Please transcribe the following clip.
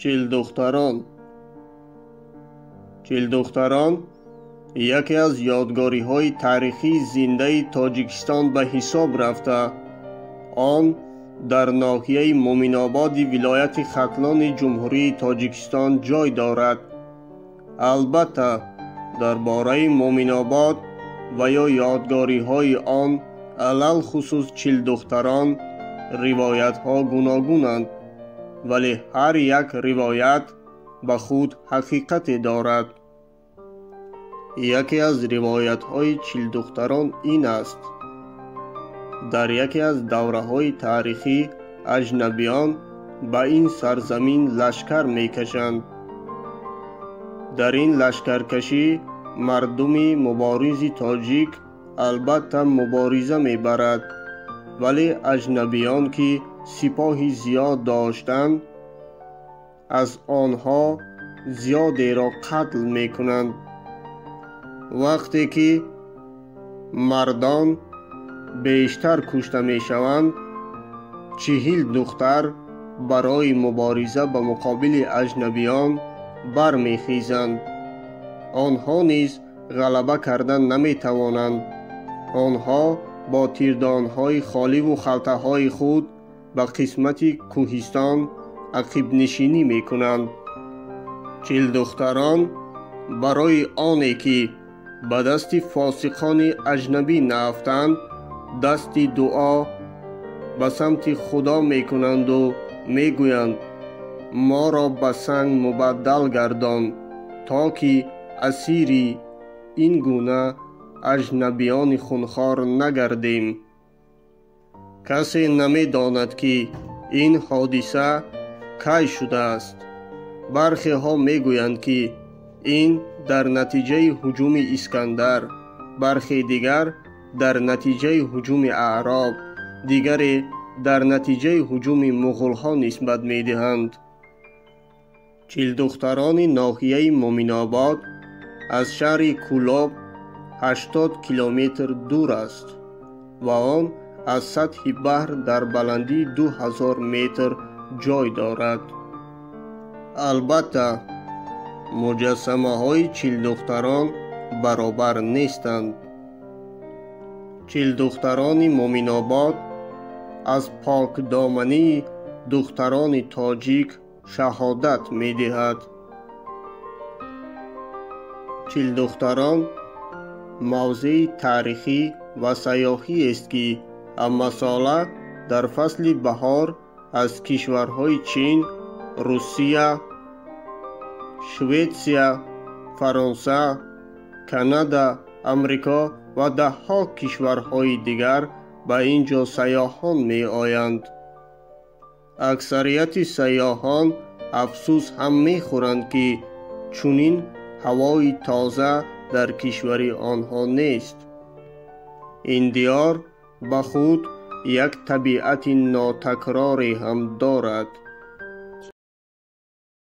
Чилдухтарон. Чилдухтарон яке аз ёдгориҳои таърихии зиндаи Тоҷикистон ба ҳисоб рафта, он дар ноҳияи Муъминободи вилояти Хатлони Ҷумҳурии Тоҷикистон ҷой дорад. Албатта, дар бораи Муъминобод ва ё ёдгориҳои он, алалхусус Чилдухтарон, ривоятҳо гуногунанд, вале ҳар як ривоят ба худ ҳақиқате дорад. Яке аз ривоятҳои Чилдухтарон ин аст. Дар яке аз давраҳои таърихӣ аҷнабиён ба ин сарзамин лашкар мекашанд. Дар ин лашкаркашӣ мардуми муборизи тоҷик албатта мубориза мебарад, вале аҷнабиён, ки сипоҳи зиёд доштанд, аз онҳо зиёдеро қатл мекунанд. Вақте ки мардон бештар кушта мешаванд, 40 духтар барои мубориза ба муқобили аҷнабиён бармехезанд. Онҳо низ ғалаба кардан наметавонанд. Онҳо бо тирдонҳои холиву халтаҳои худ ба қисмати кӯҳистон ақибнишинӣ мекунанд. Чилдухтарон барои оне ки ба дасти фосиқони аҷнабӣ наафтанд, дасти дуо ба самти Худо мекунанду мегӯянд: моро ба санг мубаддал гардон, то ки асири ин гуна аҷнабиёни хунхор нагардем. Касе намедонад, ки ин ҳодиса кай шудааст. Бархеҳо мегӯянд, ки ин дар натиҷаи ҳуҷуми Искандар, бархе дигар дар натиҷаи ҳуҷуми аъроб, дигаре дар натиҷаи ҳуҷуми муғулҳо нисбат медиҳанд. Чилдухтарони ноҳияи Муъминобод аз шаҳри Кӯлоб 80 километр дур аст ва он аз сатҳи баҳр дар баландии 2000 метр ҷой дорад. Албатта, муҷассамаҳои Чилдухтарон баробар нестанд. Чилдухтарони Муъминобод аз покдомании духтарони тоҷик шаҳодат медиҳад. Чилдухтарон мавзеи таърихӣ ва сайёҳиест, ки ҳамасола дар фасли баҳор аз кишварҳои Чин, Русия, Шветсия, Фаронса, Канада, Амрико ва даҳҳо кишварҳои дигар ба ин ҷо сайёҳон меоянд. Аксарияти сайёҳон афсӯс ҳам мехӯранд, ки чунин ҳавои тоза дар кишвари онҳо нест. Ин диёр ба худ як табиати нотакроре ҳам дорад.